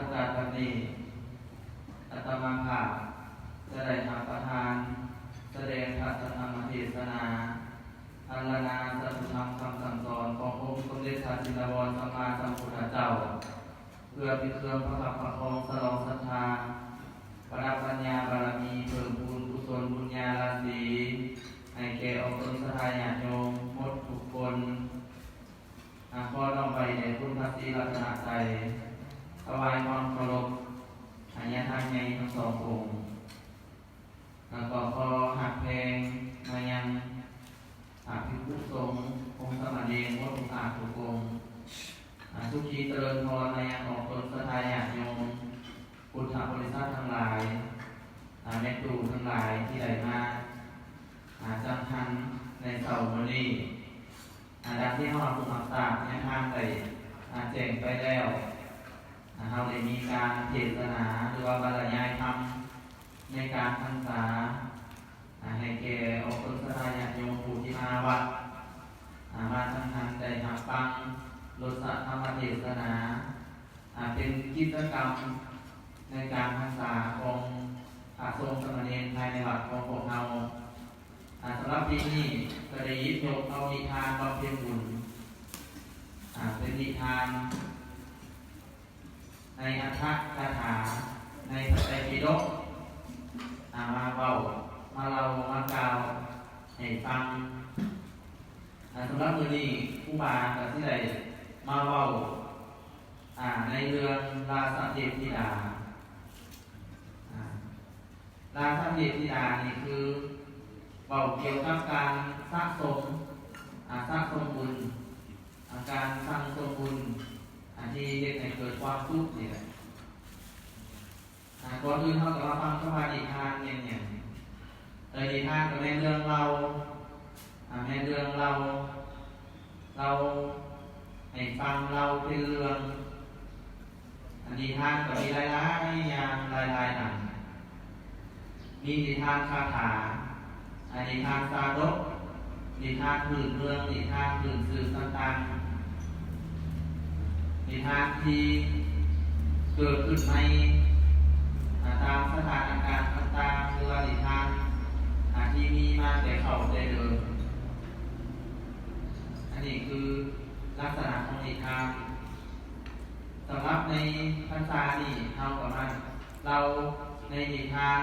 ໂອກາດບັດນີ້ ອາດຕະມາພາບຈະໄດ້ຮັບປະທານສະແດງພະທຳມະເທດສະໜາ ພັນລະນາສັດຖຸທຳຄຳສັ່ງສອນຂອງອົງສົມເດັດພະຈິນດາວອນສຳມາສຳພຸດທະເຈົ້າ ເພື່ອເປັນເຄື່ອງປະຄັບປະຄອງສະຫຼອງສັດທາ ປະດັບປັນຍາບາລະມີ ເພີ່ມພູນກຸສົນບຸນຍາລາສີ ໃຫ້ແກ່ອອກຕົນສັດທາຍາດໂຍມໝົດທຸກຄົນ. ອາ ຂໍນ້ອມໄຫວ້ແດ່ຄຸນພະສີລັດຕະນະໄຕ ຖວາຍຄວາມເຄົາລົບ ອາ ຍາທ່ານໃຫຍ່ທັງສອງອົງ ແລ້ວກໍຂໍຮັກແພງມາຍັງ ອາ ພິກຂຸສົງ ອົງສາມະເນນ ໝົດທຸກອາດທຸກອົງ ອາ ສຸຂີຈະເລີນພອນມາຍັງອອກຕົນສັດທາຍາດໂຍມ ພຸດທະບໍລິສັດທັງຫຼາຍ ອາ ແມ່ຕູ້ທັງຫຼາຍທີ່ໄດ້ມາ ອາ ຈັງຫັນໃນເຊົ້າມື້ນີ້ ອາ ດັ່ງທີ່ເຮົາຮັບຮູ້ຮັບຊາບ ຍາທ່ານໄດ້ ອາ ແຈ້ງໄປແລ້ວ ອາ ເຮົາໄດ້ມີການເທດສະໜາ ຫຼືວ່າບັນລະຍາຍທຳ ໃນການພັນສາ ອາ ໃຫ້ແກ່ອອກຕົນສັດທາຍາດໂຍມຜູ້ທີ່ມາວັດ ອາ ມາທັງຫັ້ນໄດ້ຮັບຟັງລົດສະທຳມະເທດສະໜາ ອາ ເປັນກິດຈະກຳໃນການພັນສາຂອງພະສົງສາມະເນນພາຍໃນວັດຂອງພວກເຮົາ. ອາ ສຳລັບປີນີ້ກໍໄດ້ຫຍິບຍົກເອົານິທານບຳເພັນບຸນ ອາ ເປັນນິທານ ໃນອັດຖະຄາຖາໃນພະໄຕປິດົກ ອາ ມາເວົ້າ ມາເລົ່າ ມາກ່າວໃຫ້ຟັງ. ອາ ສຳລັບມື້ນີ້ ຄູບາກໍຊິໄດ້ມາເວົ້າ ອາ ໃນເລື່ອງລາຊະເທບທິດາ. ອາ ລາຊະເທບທິດານີ້ຄືເວົ້າກ່ຽວກັບການສະສົມ ອາ ສະສົມບຸນ ອາ ການສັ່ງສົມບຸນ ອາ ທີ່ເຮັດໃຫ້ເກີດຄວາມສຸກນີ້ແຫຼະ. ອາ ກ່ອນອື່ນເຮົາກໍມາຟັງຄຳວ່ານິທານແມ່ນຫຍັງ. ເອີ ນິທານກໍແມ່ນເລື່ອງເລົ່າ ອາ ແມ່ນເລື່ອງເລົ່າ ເລົ່າໃຫ້ຟັງ ເລົ່າເປັນເລື່ອງ. ອາ ນິທານກໍມີຫຼາຍໆຢ່າງ ຫຼາຍໆອັນ ມີນິທານຄາຖາ ອາ ນິທານຊາດົກ ນິທານພື້ນເມືອງ ນິທານພື້ນຊື່ຕ່າງໆ ນິທານທີ່ເກີດຂຶ້ນໃໝ່ ອາ ຕາມສະຖານະການຕ່າງໆ ຫຼືວ່ານິທານ ອາ ທີ່ມີມາແຕ່ເກົ່າແຕ່ເດີມ. ອັນນີ້ຄືລັກສະນະຂອງນິທານ. ສຳລັບໃນພັນສານີ້ ເຮົາກໍມາເລົ່າໃນນິທານ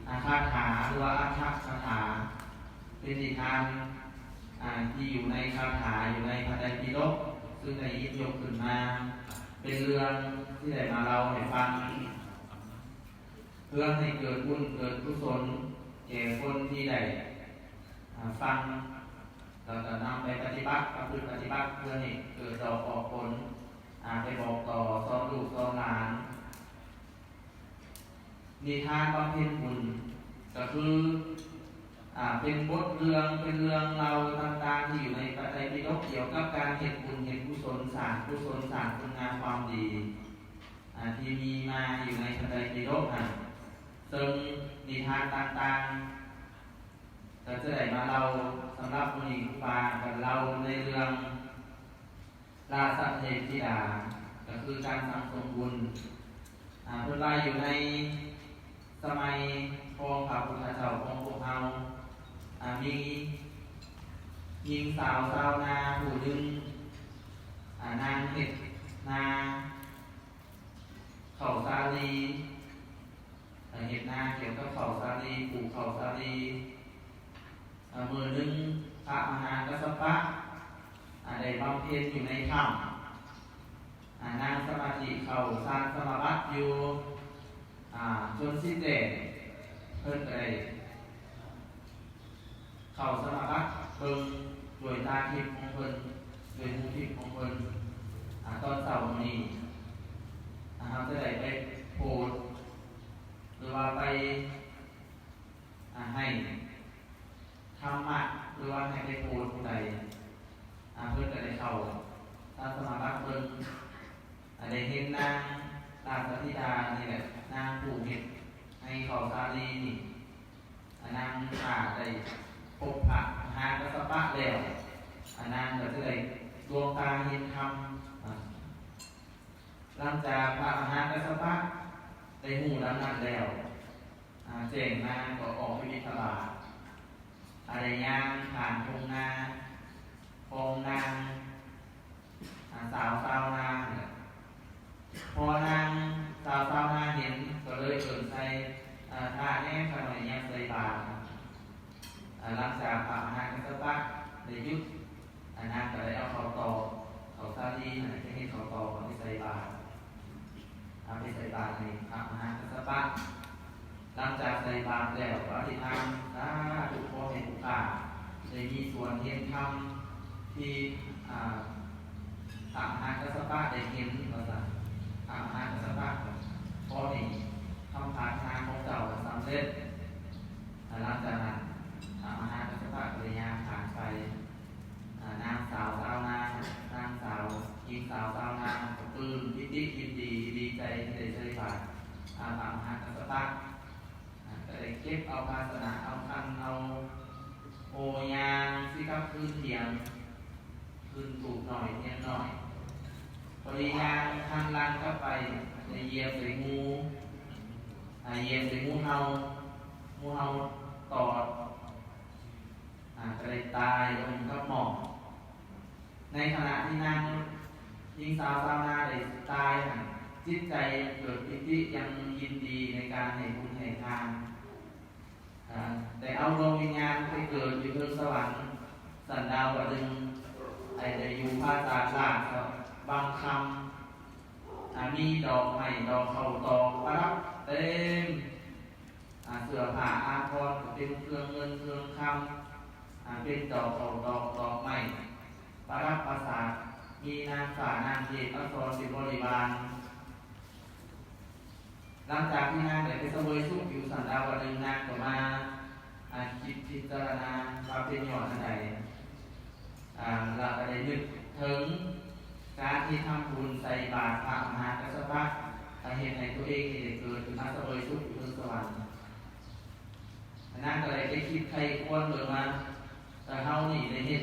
ອາ ຄາຖາ ຫຼືວ່າອັດຖະຄາຖາ ເປັນນິທານ ອາ ທີ່ຢູ່ໃນຄາຖາ ຢູ່ໃນພະໄຕປິດົກ ຊຶ່ງໄດ້ຫຍິບຍົກຂຶ້ນມາ ເປັນເລື່ອງທີ່ໄດ້ມາເລົ່າໃຫ້ຟັງ ເພື່ອໃຫ້ເກີດບຸນເກີດກຸສົນແກ່ຄົນທີ່ໄດ້ ອາ ຟັງ ແລ້ວກໍນຳໄປປະຕິບັດ ປະພຶດປະຕິບັດ ເພື່ອໃຫ້ເກີດດອກອອກຜົນ ອາ ໄປບອກຕໍ່ສອນລູກສອນຫຼານ. ນິທານບຳເພັນບຸນ ກໍຄື ອາ ເປັນບົດເລື່ອງ ເປັນເລື່ອງເລົ່າຕ່າງໆ ທີ່ຢູ່ໃນພະໄຕປິດົກ ກ່ຽວກັບການເຮັດບຸນເຮັດກຸສົນ ສ້າງກຸສົນ ສ້າງຄຸນງາມຄວາມດີ ອາ ທີ່ມີມາຢູ່ໃນພະໄຕປິດົກຫັ້ນ. ເຊິ່ງນິທານຕ່າງໆ ກໍຈະໄດ້ມາເລົ່າ. ສຳລັບມື້ນີ້ ຄູບາກໍເລົ່າໃນເລື່ອງລາຊະເທບທິດາ ກໍຄືການສັ່ງສົມບຸນ. ອາ ເພິ່ນວ່າຢູ່ໃນສະໄໝຂອງພະພຸດທະເຈົ້າຂອງພວກເຮົາ ອາ ມີຍິງສາວຊາວນາຜູ້ໜຶ່ງ ອາ ນາງເຮັດນາ ເຂົ້າສາລີ ເຮັດນາກ່ຽວກັບເຂົ້າສາລີ ປູກເຂົ້າສາລີ. ເອີ ມື້ໜຶ່ງ ພະມະຫາກັດສະປະ ອາ ໄດ້ບຳເພັນຢູ່ໃນຖ້ຳ ອາ ນັ່ງສະມາທິເຂົ້າຊານສະມາບັດຢູ່ ອາ ຈົນຊິແຈ້ງ ເພິ່ນກໍໄດ້ ເຂົ້າສະມາບັດເບິ່ງດ້ວຍຕາທິບຂອງເພິ່ນ ດ້ວຍຫູທິບຂອງເພິ່ນ ອາ ຕອນເຊົ້າມື້ນີ້ ອາ ເຮົາຈະໄດ້ໄປໂຜດ ຫຼືວ່າໄປ ອາ ໃຫ້ທຳມະ ຫຼືວ່າໃຫ້ໄປໂຜດຜູ້ໃດ ອາ ເພິ່ນກໍໄດ້ເຂົ້າສານສະມາບັດເບິ່ງ ອາ ໄດ້ເຫັນນາງລາຊະທິດານີ້ແຫຼະ ນາງຜູ້ເຮັດໃຫ້ເຂົ້າສາລີນີ້ ອາ ນາງຖ້າໄດ້ພົບພະມະຫາກັດສະປະແລ້ວ ອາ ນາງກໍຈະໄດ້ດວງຕາເຫັນທຳ. ອາ ຫຼັງຈາກພະມະຫາ ສະປະໄດ້ຮູ້ດັ່ງນັ້ນແລ້ວ ອາ ແຈ້ງມາກໍອອກໄປບິນທະບາດ ອາ ໄດ້ຍ່າງຜ່ານທົ່ງນາຂອງນາງ ອາ ສາວຊາວນານັ້ນແຫຼະ. ພໍນາງສາວຊາວນາເຫັນ ກໍເລີຍເອີ້ນໃສ່ ອາ ຖ້າແດ່ ຂ້ານ້ອຍຢາກໃສ່ບາດ. ອາ ຫຼັງຈາກພະມະຫາກັດສະປະໄດ້ຢຸດ ອາ ນາງກໍໄດ້ເອົາເຂົ້າຕອກ ເຂົ້າສາລີຫັ້ນແຫຼະ ໄປເຮັດເຂົ້າຕອກ ເອົາໄປໃສ່ບາດ ເອົາໄປໃສ່ບາດໃຫ້ພະມະຫາກັດສະປະ. ຫຼັງຈາກໃສ່ບາດແລ້ວ ກໍອະທິຖານ ສາທຸ ຂໍໃຫ້ຜູ້ຂ້າໄດ້ມີສ່ວນເຫັນທຳທີ່ ອາ ພະມະຫາກັດສະປະໄດ້ເຫັນ ວ່າຊັ້ນ. ພະມະຫາກັດສະປະ ຂໍໃຫ້ຄຳປາດຖະໜາຂອງເຈົ້າສຳເລັດ. ອາ ຫຼັງຈາກນັ້ນ ພະມະຫາກັດສະປະກໍໄດ້ຍ່າງຜ່ານໄປ. ອາ ນາງສາວຊາວນາ ນາງສາວ ຍິງສາວຊາວນາກໍປຶ້ມປີຕິຍິນດີ ດີໃຈທີ່ໄດ້ໃສ່ບາດ ອາ ພະມະຫາກັດສະປະ ອາ ກໍໄດ້ເກັບເອົາພາຊະນະ ເອົາຂັນ ເອົາໂອ ຍ່າງຊິກັບຄືນຖຽງ ຂຶ້ນຕູບນ້ອຍຖຽງນ້ອຍ. ພໍດີຍ່າງຫັນຫຼັງກັບໄປ ໄດ້ຢຽບໃສ່ງູ ອາ ຢຽບໃສ່ງູເຫົ່າ ງູເຫົ່າຕອດ ອາ ກໍໄດ້ຕາຍລົງກັບໝອກ. ໃນຂະນະທີ່ນາງຍິງສາວຊາວນາໄດ້ຕາຍຫັ້ນ ຈິດໃຈຍັງເກີດປີຕິ ຍັງຍິນດີໃນການໃຫ້ບຸນໃຫ້ທານ ອາ ໄດ້ເອົາດວງວິນຍານໄປເກີດຢູ່ເທິງສະຫວັນຊັ້ນດາວດຶງ ໄດ້ ໄດ້ຢູ່ປາສາດລາຊະວັງຄຳ ອາ ມີດອກໄມ້ດອກເຂົ້າຕອກປະດັບເຕັມ ອາ ເສື້ອຜ້າອາພອນກໍເປັນເຄື່ອງເງິນເຄື່ອງຄຳ ອາ ເປັນດອກເຂົ້າຕອກດອກໄມ້ປະດັບປາສາດ ມີນາງຟ້ານາງເທບອັບສອນເປັນບໍລິວານ. ຫຼັງຈາກທີ່ນາງໄດ້ໄປສະເຫວີຍສຸກຢູ່ຊັ້ນດາວດຶງ ນາງກໍມາ ອາ ຄິດພິຈາລະນາວ່າເປັນຍ້ອນອັນໃດ ອາ ແລ້ວກໍໄດ້ນຶກເຖິງການທີ່ທຳບຸນໃສ່ບາດພະມະຫາກັດສະປະ ກໍເຮັດໃຫ້ຕົວເອງນີ້ໄດ້ເກີດຂຶ້ນມາສະເຫວີຍສຸກຢູ່ເທິງສະຫວັນ. ນາງກໍໄດ້ໄປຄິດໄຄຄວນເບິ່ງວ່າ ເອີ ເຮົານີ້ໄດ້ເຮັດ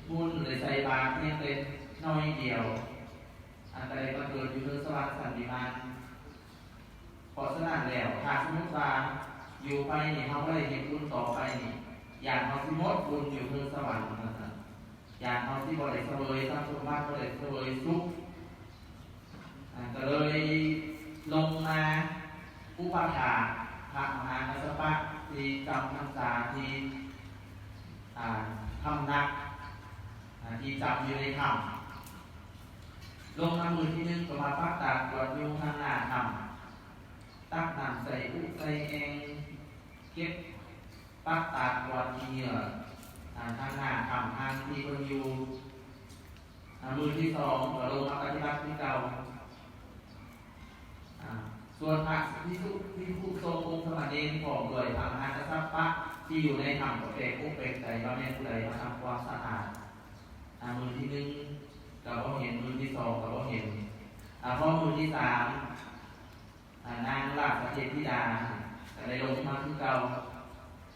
ບຸນ ໄດ້ໃສ່ບາດພຽງແຕ່ໜ້ອຍດຽວ ອາ ກໍໄດ້ມາເກີດຢູ່ເທິງສະຫວັນຊັ້ນວິມານ. ເພາະສະນັ້ນແລ້ວ ຖ້າສົມມຸດວ່າຢູ່ໄປນີ້ ເຮົາບໍ່ໄດ້ເຮັດບຸນຕໍ່ໄປນີ້ ຢ້ານເຮົາຊິໝົດບຸນຢູ່ເທິງສະຫວັນ ວ່າຊັ້ນ. ຢ້ານເຮົາຊິບໍ່ໄດ້ສະເຫວີຍຊັບສົມບັດ ບໍ່ໄດ້ສະເຫວີຍສຸກ. ອາ ກໍເລີຍລົງມາອຸປະຖາກພະມະຫາກັດສະປະທີ່ຈຳພັນສາ ທີ່ ອາ ພຳນັກ ອາ ທີ່ຈຳຢູ່ໃນຖ້ຳ. ລົງມາມື້ທີໜຶ່ງ ກໍມາປັກຕາກວດຢູ່ທາງໜ້າຖ້ຳ ຕັກນ້ຳໃສ່ອຸໃສ່ແອ່ງ ເກັບປັກຕາກວດຂີ້ເຫຍື້ອ ອາ ທາງໜ້າຖ້ຳ ທາງທີ່ເພິ່ນຢູ່. ອາ ມື້ທີສອງ ກໍລົງມາປະຕິບັດຄືເກົ່າ. ອາ ສ່ວນພະພິກຂຸ ພິກຂຸສົງ ອົງສາມະເນນ ພ້ອມດ້ວຍພະມະຫາກັດສະປະທີ່ຢູ່ໃນຖ້ຳ ກໍແປກອົກແປກໃຈວ່າແມ່ນຜູ້ໃດມາທຳຄວາມສະອາດ. ອາ ມື້ທີໜຶ່ງກໍບໍ່ເຫັນ ມື້ທີສອງກໍບໍ່ເຫັນ. ອາ ພໍມື້ທີສາມ ອາ ນາງລາຊະເທບທິດາກໍໄດ້ລົງມາຄືເກົ່າ.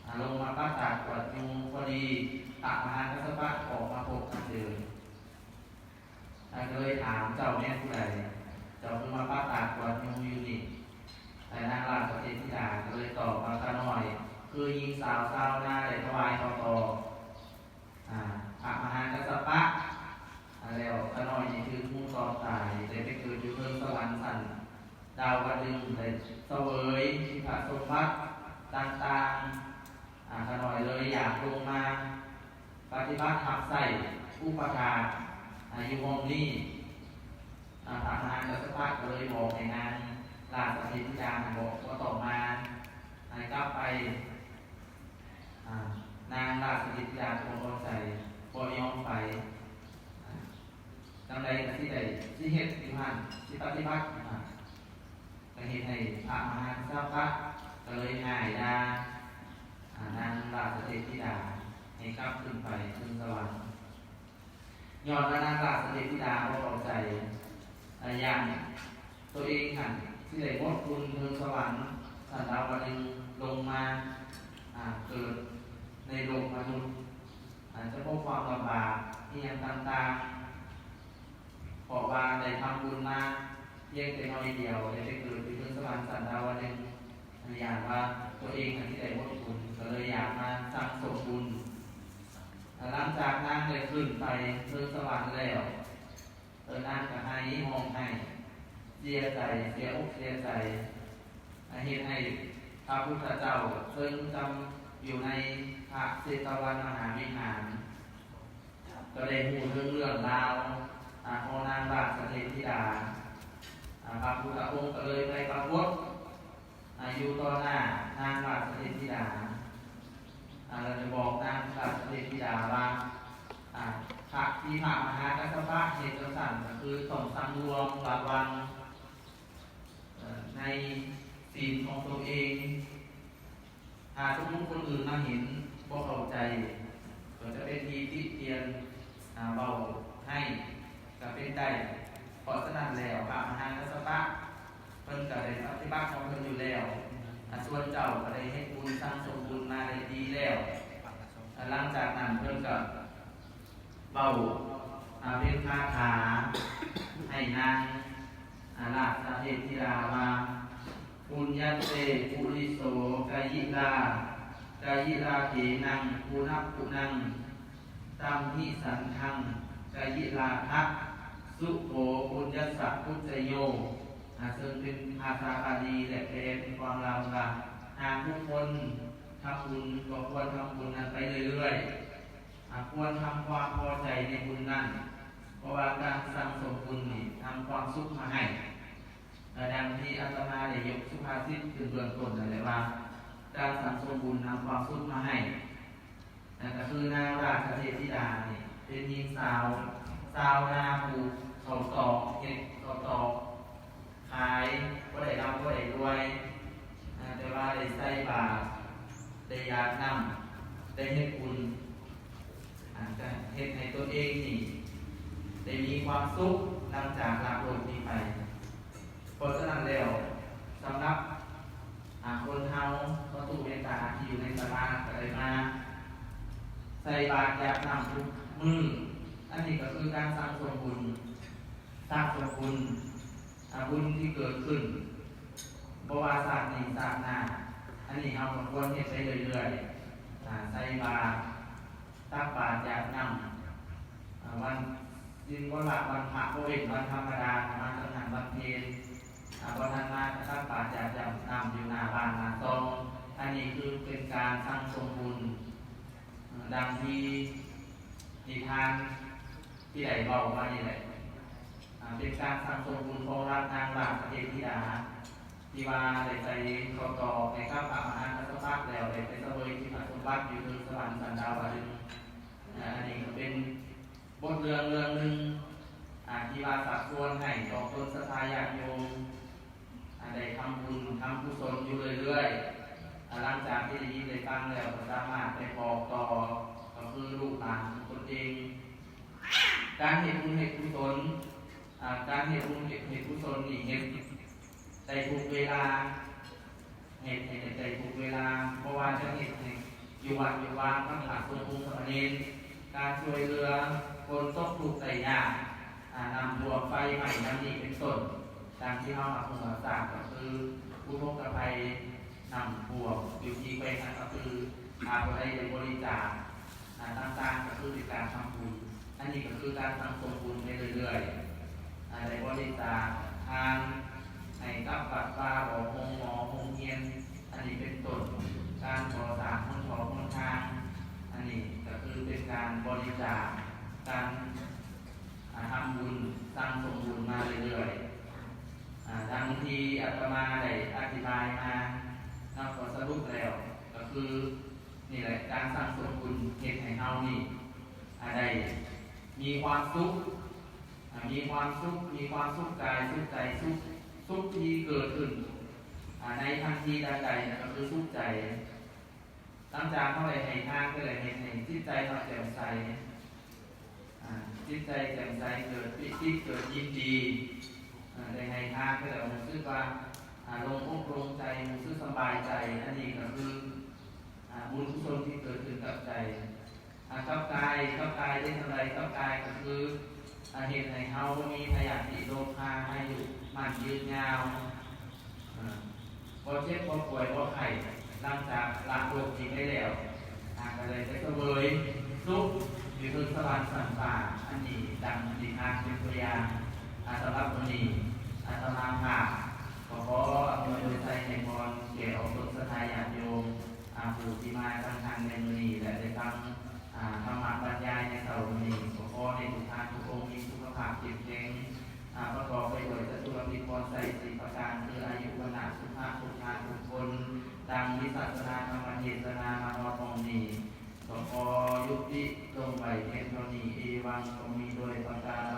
ອາ ລົງມາປະຕາກວດຢູ່ ພໍດີພະມະຫາກັດສະປະອອກມາພົບມາເຈີ ອາ ກໍເລີຍຖາມ ເຈົ້າແມ່ນຜູ້ໃດ? ເຈົ້າຄືມາປະຕາກວດຢູ່ຢູ່ນີ້? ອາ ນາງລາຊະເທບທິດາກໍເລີຍຕອບວ່າ ຂ້ານ້ອຍຄືຍິງສາວຊາວນາໄດ້ຖວາຍເຂົ້າຕອກ ອາ ພະມະຫາກັດສະປະ ອາ ແລ້ວຂ້ານ້ອຍນີ້ຖືກງູຕອດຕາຍ ໄດ້ໄປເກີດຢູ່ເທິງສະຫວັນຊັ້ນດາວດຶງ ໄດ້ສະເຫວີຍທິບພະສົມບັດຕ່າງໆ. ອາ ຂ້ານ້ອຍເລີຍຢາກລົງມາປະຕິບັດຮັບໃຊ້ອຸປະຖາກ ອາ ຢູ່ຫ້ອງນີ້. ອາ ພະມະຫາກັດສະປະກໍເລີຍບອກໃຫ້ນາງລາຊະເທບທິດາ ບໍ່ ບໍ່ຕ້ອງມາ ໃຫ້ກັບໄປ. ອາ ນາງລາຊະເທບທິດາກໍບໍ່ພໍໃຈ ບໍ່ຍອມໄປ. ອາ ຈັ່ງໃດກໍຊິໄດ້ ຊິເຮັດຢູ່ຫັ້ນ ຊິປະຕິບັດຢູ່ຫັ້ນ ກໍເຮັດໃຫ້ພະມະຫາກັດສະປະກໍເລີຍຮ້າຍດ່າ ອາ ນາງລາຊະເທບທິດາໃຫ້ກັບຂຶ້ນໄປເທິງສະຫວັນ. ຍ້ອນວ່ານາງລາຊະເທບທິດາບໍ່ເຂົ້າໃຈ ອາ ຢ້ານຕົວເອງຫັ້ນຊິໄດ້ໝົດບຸນເທິງສະຫວັນຊັ້ນດາວດຶງ ລົງມາ ອາ ເກີດໃນໂລກມະນຸດ ອາ ຈະພົບຄວາມລຳບາກອີ່ຫຍັງຕ່າງໆ ເພາະວ່າໄດ້ທຳບຸນມາ ພຽງແຕ່ໜ້ອຍດຽວ ໄດ້ໄປເກີດຢູ່ເທິງສະຫວັນຊັ້ນດາວະດຶງ ຢ້ານວ່າຕົວເອງຫັ້ນຊິໄດ້ຜົນບຸນ ກໍເລີຍຢາກມາສັ່ງສົມບຸນ. ຫຼັງຈາກນາງໄດ້ຂຶ້ນໄປເທິງສະຫວັນແລ້ວ ເອີ ນາງກໍໄຫ້ຮ້ອງໄຫ້ ເສຍໃຈ ເສຍອົກເສຍໃຈ ເຮັດໃຫ້ພະພຸດທະເຈົ້າເຊິ່ງຈຳຢູ່ໃນພະເຊຕະວັນມະຫາວິຫານ ກໍໄດ້ຮູ້ເຖິງເລື່ອງລາວ ອາ ຂອງນາງລາຊະເທບທິດາ. ອາ ພະພຸດທະອົງກໍເລີຍໄປປາກົດ ອາ ຢູ່ຕໍ່ໜ້ານາງລາຊະເທບທິດາ ອາ ແລ້ວໄດ້ບອກນາງລາຊະເທບທິດາວ່າ ອາ ພະທີ່ພະມະຫາກັດສະປະເຮັດຈັ່ງຊັ້ນ ກໍຄືຕ້ອງສັງລວມລະວັງ ເອີ ໃນສິນຂອງຕົນເອງ. ຖ້າສົມມຸດຄົນອື່ນມາເຫັນບໍ່ເຂົ້າໃຈ ກໍຈະເປັນທີ່ຕິຕຽນ ອາ ເວົ້າໃຫ້ກໍເປັນໄດ້. ເພາະສະນັ້ນແລ້ວ ພະມະຫາກັດສະປະເພິ່ນກໍໄດ້ປະຕິບັດຂອງເພິ່ນຢູ່ແລ້ວ ອາ ສ່ວນເຈົ້າກໍໄດ້ເຮັດບຸນສັ່ງສົມບຸນມາໄດ້ດີແລ້ວ. ອາ ຫຼັງຈາກນັ້ນເພິ່ນກໍ ເວົ້າ ອາ ເປັນຄາຖາໃຫ້ນາງ ອາ ລາຊະເທບທິດາວ່າ ປຸນຍັນເຕ ປຸລິໂສ ກະຢິລາ ກະຢິລາເຖນັງ ປຸນະປຸນັງ ຕັມຫິສັນທັງ ກະຢິລາທະ ສຸໂຂ ປຸນຍັດສະ ປຸດຈະໂຍ. ອາ ເຊິ່ງເປັນພາສາບາລີ ແລະ ແປເປັນຄວາມລາວວ່າ ຫາກບຸກຄົນທຳບຸນ ກໍຄວນທຳບຸນນັ້ນໄປເລື້ອຍໆ. ອາ ຄວນທຳຄວາມພໍໃຈໃນບຸນນັ້ນ ເພາະວ່າການສັ່ງສົມບຸນນີ້ນຳຄວາມສຸກມາໃຫ້. ອາ ດັ່ງທີ່ອາດຕະມາໄດ້ຍົກສຸພາສິດຂຶ້ນເບື້ອງຕົ້ນນັ້ນແຫຼະວ່າ ການສັ່ງສົມບຸນນຳຄວາມສຸກມາໃຫ້. ນັ້ນກໍຄືນາງລາຊະເທບທິດານີ້ເປັນຍິງສາວ ຊາວນາປູກເຂົ້າຕອກ ເຮັດເຂົ້າຕອກຂາຍ ບໍ່ໄດ້ລ່ຳບໍ່ໄດ້ລວຍ ອາ ແຕ່ວ່າໄດ້ໃສ່ບາດ ໄດ້ຢາດນ້ຳ ໄດ້ເຮັດບຸນ ອາ ຈະເຮັດໃຫ້ຕົນເອງນີ້ໄດ້ມີຄວາມສຸກຫຼັງຈາກລັກໂລກນີ້ໄປ. ເພາະສະນັ້ນແລ້ວ ສຳລັບ ອາ ຄົນເຮົາ ພໍ່ຕູ້ແມ່ຕາທີ່ຢູ່ໃນສາລາ ກໍໄດ້ມາໃສ່ບາດຢາດນ້ຳທຸກມື້. ອັນນີ້ກໍຄືການສັ່ງສົມບຸນ ສ້າງສົມບຸນ ອາ ບຸນທີ່ເກີດຂຶ້ນ ບໍ່ວ່າຊາດນີ້ຊາດໜ້າ ອັນນີ້ເຮົາກໍຄວນເຮັດໄປເລື້ອຍໆ ອາ ໃສ່ບາດ ຕັກບາດຢາດນ້ຳ ອາ ວັນສິນວັນພະ ວັນພະ ບໍ່ເວັ້ນວັນທຳມະດາ ມາຕັ້ງຫັ້ນວັນເພັນ ອາ ບໍ່ທັນມາກໍຕັກບາດຢາດນ້ຳຢູ່ໜ້າບ້ານໜ້າຊ່ອງ. ອັນນີ້ຄືເປັນການສັ່ງສົມບຸນ ອາ ດັ່ງທີ່ນິທານທີ່ໄດ້ເວົ້າມານີ້ແຫຼະ ອາ ເປັນການສັ່ງສົມບຸນຂອງລາຊະນາງລາຊະເທບທິດາ ທີ່ວ່າໄດ້ໃສ່ເຂົ້າຕອກໃຫ້ກັບພະມະຫາກັດສະປະແລ້ວ ໄດ້ໄປສະເຫວີຍທິບພະສົມບັດຢູ່ເທິງສະຫວັນຊັ້ນດາວະດຶງ. ອາ ອັນນີ້ກໍເປັນບົດເລື່ອງເລື່ອງໜຶ່ງ ອາ ທີ່ວ່າຊັກຊວນໃຫ້ພວກຕົນສັດທາຍາດໂຍມ ອາ ໄດ້ທຳບຸນທຳກຸສົນຢູ່ເລື້ອຍໆ. ອາ ຫຼັງຈາກທີ່ໄດ້ຍິນໄດ້ຟັງແລ້ວ ກໍສາມາດໄປບອກຕໍ່ ກໍຄືລູກຫຼານຂອງຕົນເອງ. ການເຮັດບຸນເຮັດກຸສົນ ອາ ການເຮັດບຸນເຮັດ ເຮັດກຸສົນນີ້ເຮັດໄດ້ທຸກເວລາ ເຮັດໃຫ້ໄດ້ທຸກເວລາ ບໍ່ວ່າຈະເຮັດໃຫ້ຢູ່ວັດຢູ່ວາ ກັບພະສົງອົງສາມະເນນ ການຊ່ວຍເຫຼືອຄົນຕົກທຸກໄດ້ຍາກ ອາ ນ້ຳຖ້ວມ ໄຟໄໝ້ ດັ່ງນີ້ເປັນຕົ້ນ. ດັ່ງທີ່ເຮົາຮັບຮູ້ຮັບຊາບກໍຄືອຸທົກກະໄພ ນ້ຳຖ້ວມຢູ່ທີ່ແຂວງອັດຕະປື ຖ້າຜູ້ໃດໄດ້ບໍລິຈາກ ອາ ຕ່າງໆ ກໍຄືເປັນການທຳບຸນ. ອັນນີ້ກໍຄືການສັ່ງສົມບຸນໄປເລື້ອຍໆ ອາ ໄດ້ບໍລິຈາກທານໃຫ້ກັບວັດວາ ບໍ່ໂຮງໝໍ ໂຮງຮຽນ ອັນນີ້ເປັນຕົ້ນ ການກໍ່ສ້າງຫົນຖອກຫົນທາງ ອັນນີ້ກໍຄືເປັນການບໍລິຈາກ ການ ອາ ທຳບຸນ ສັ່ງສົມບຸນມາເລື້ອຍໆ ອາ ດັ່ງທີ່ອາດຕະມາໄດ້ອະທິບາຍມາເນາະ ກໍສະຫຼຸບແລ້ວກໍຄື ນີ້ແຫຼະ ການສັ່ງສົມບຸນເຮັດໃຫ້ເຮົານີ້ ອາ ໄດ້ມີຄວາມສຸກ ອາ ມີຄວາມສຸກ ມີຄວາມສຸກກາຍສຸກໃຈ ສຸກ ສຸກທີ່ເກີດຂຶ້ນ ອາ ໃນທັນທີທັນໃດນັ້ນກໍຄືສຸກໃຈ. ຫຼັງຈາກເຮົາໄດ້ໃຫ້ທານໄປແລ້ວ ເຮັດໃຫ້ຈິດໃຈເຮົາແຈ່ມໃສ ອາ ຈິດໃຈແຈ່ມໃສ ເກີດປີຕິ ເກີດຍິນດີ ອາ ໄດ້ໃຫ້ທານໄປແລ້ວ ຮູ້ສຶກວ່າ ອາ ໂລ່ງອົກໂລ່ງໃຈ ຮູ້ສຶກສະບາຍໃຈ ອັນນີ້ກໍຄື ອາ ບຸນກຸສົນທີ່ເກີດຂຶ້ນກັບໃຈ ອາ ກັບກາຍ ກັບກາຍເປັນຈັ່ງໃດ? ກັບກາຍກໍຄື ອາ ເຮັດໃຫ້ເຮົາບໍ່ມີພະຍາທິ ໂລພາ ມາຢູ່ ມັນຍືນຍາວ ເອີ່ ບໍ່ເຈັບ ບໍ່ປ່ວຍ ບໍ່ໄຂ້ ຫຼັງຈາກລະໂລກນີ້ໄປແລ້ວ ອາ ກໍໄດ້ໄປສະເຫວີຍສຸກຢູ່ເທິງສະຫວັນຊັ້ນຟ້າ. ອັນນີ້ດັ່ງທີ່ທ່ານເປັນຕົວຢ່າງ. ອາ ສຳລັບມື້ນີ້ ອາຕະມາພາບກໍຂໍອຳນວຍໂດຍໄຊໃຫ້ພອນແກ່ອອກສົດສັດທາຍາດໂຍມ ອາ ຜູ້ທີ່ມາກາງທາງໃນມື້ນີ້ ແລະ ໄດ້ຟັງ ອາ ທຳມະບັນຍາຍໃນເຊົ້າມື້ນີ້ ກໍຂໍໃຫ້ທຸກທ່ານທຸກອົງມີສຸຂະພາບເຂັ້ມແຂງ ອາ ປະກອບໄປດ້ວຍຈະຕຸລະພິກອນໄຊສີ່ປະການ ຄືອາຍຸ ວັນນະ ສຸຂະ ທຸກທ່ານທຸກຄົນ. ດັ່ງວິສາສະນາທຳມະເທສະນາມາຮອດໝ່ອງນີ້ ກໍຂໍຍຸຕິລົງໄວ້ພຽງເທົ່ານີ້. ເອວັງ ກໍມີດ້ວຍປະກາລະ